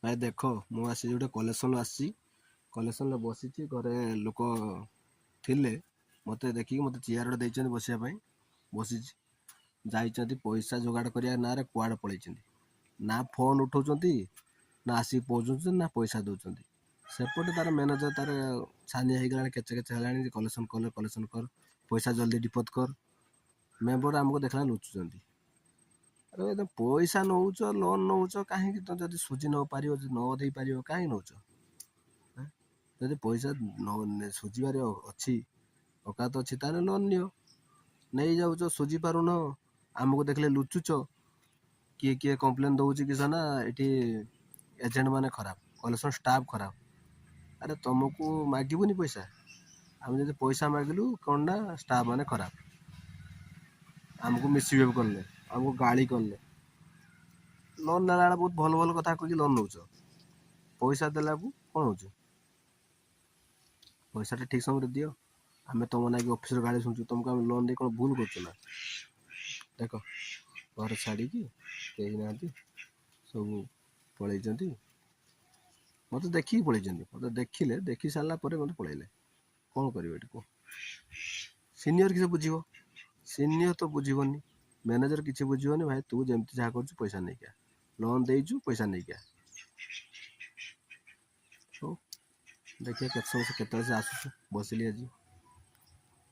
ଭାଇ ଦେଖ, ମୁଁ ଆସିଛି ଗୋଟେ କଲେକ୍ସନ୍ ଆସିଛି, କଲେକ୍ସନ୍ରେ ବସିଛି। ଘରେ ଲୋକ ଥିଲେ, ମୋତେ ଦେଖିକି ମୋତେ ଚେୟାର ଗୋଟେ ଦେଇଛନ୍ତି ବସିବା ପାଇଁ, ବସିଛି। ଯାଇଛନ୍ତି ପଇସା ଯୋଗାଡ଼ କରିବା ନାଁରେ କୁଆଡ଼େ ପଳେଇଛନ୍ତି। ନା ଫୋନ୍ ଉଠାଉଛନ୍ତି, ନା ଆସିକି ପହଞ୍ଚୁଛନ୍ତି, ନା ପଇସା ଦେଉଛନ୍ତି। ସେପଟେ ତାର ମ୍ୟାନେଜର୍ ତାର ଛାନିଆ ହେଇଗଲାଣି, କେଚେ କେଚେ ହେଲାଣି, କଲେକ୍ସନ୍ କଲେ, କଲେକ୍ସନ୍ କର, ପଇସା ଜଲ୍ଦି ଡିପୋଜିଟ୍ କର। ମେମ୍ବର ଆମକୁ ଦେଖିଲା ଲୁଚୁଛନ୍ତି। ଆରେ ଏ ପଇସା ନେଉଛ, ଲୋନ୍ ନେଉଛ କାହିଁକି? ତ ଯଦି ସୁଝି ନ ପାରିବ, ଯଦି ନ ଦେଇପାରିବ, କାହିଁକି ନେଉଛ? ଯଦି ପଇସା ନ ସୁଝିବାରେ ଅଛି, ଅକାତ ଅଛି, ତାହେଲେ ଲୋନ୍ ନିଅ। ନେଇଯାଉଛ, ସୁଝି ପାରୁନ, ଆମକୁ ଦେଖିଲେ ଲୁଚୁଛ। କିଏ କିଏ କମ୍ପ୍ଲେନ୍ ଦେଉଛି କିସ ନା ଏଠି ଏଜେଣ୍ଟ ମାନେ ଖରାପ, କଲେକ୍ସନ୍ ଷ୍ଟାଫ୍ ଖରାପ। ଆରେ ତୁମକୁ ମାଗିବୁନି ପଇସା? ଆମେ ଯଦି ପଇସା ମାଗିଲୁ, କ'ଣ ନା ଷ୍ଟାଫ୍ ମାନେ ଖରାପ, ଆମକୁ ମିସବିହେଭ୍ କଲେ, ଆମକୁ ଗାଳି କଲେ। ଲୋନ୍ ନେଲା ବେଳେ ବହୁତ ଭଲ ଭଲ କଥା କହିକି ଲୋନ୍ ନେଉଛ, ପଇସା ଦେଲାକୁ କ'ଣ ହେଉଛି? ପଇସାଟା ଠିକ୍ ସମୟରେ ଦିଅ। ଆମେ ତୁମ ନାଗି ଅଫିସର ଗାଳି ଶୁଣୁଛୁ। ତୁମକୁ ଆମେ ଲୋନ୍ ଦେଇ କ'ଣ ଭୁଲ କରୁଛୁ ନା? ଦେଖ, ଘର ଛାଡ଼ିକି କେହି ନାହାନ୍ତି, ସବୁ ପଳେଇଛନ୍ତି। ମୋତେ ଦେଖିକି ପଳେଇଛନ୍ତି। ମୋତେ ଦେଖିଲେ, ଦେଖି ସାରିଲା ପରେ ମୋତେ ପଳେଇଲେ। କ'ଣ କରିବ ଏଠି କୁହ? ସିନିୟର କିଛି ବୁଝିବ? ସିନିୟର ତ ବୁଝିବନି, ମ୍ୟାନେଜର କିଛି ବୁଝିବନି। ଭାଇ, ତୁ ଯେମିତି ଯାହା କରୁଛୁ ପଇସା ନେଇକି ଆ, ଲୋନ୍ ଦେଇଛୁ, ପଇସା ନେଇକି ଆ। ହଉ, ଦେଖିବା କେତେ ସମୟ, କେତେବେଳେ ସେ ଆସୁଛି। ବସିଲି ଆଜି।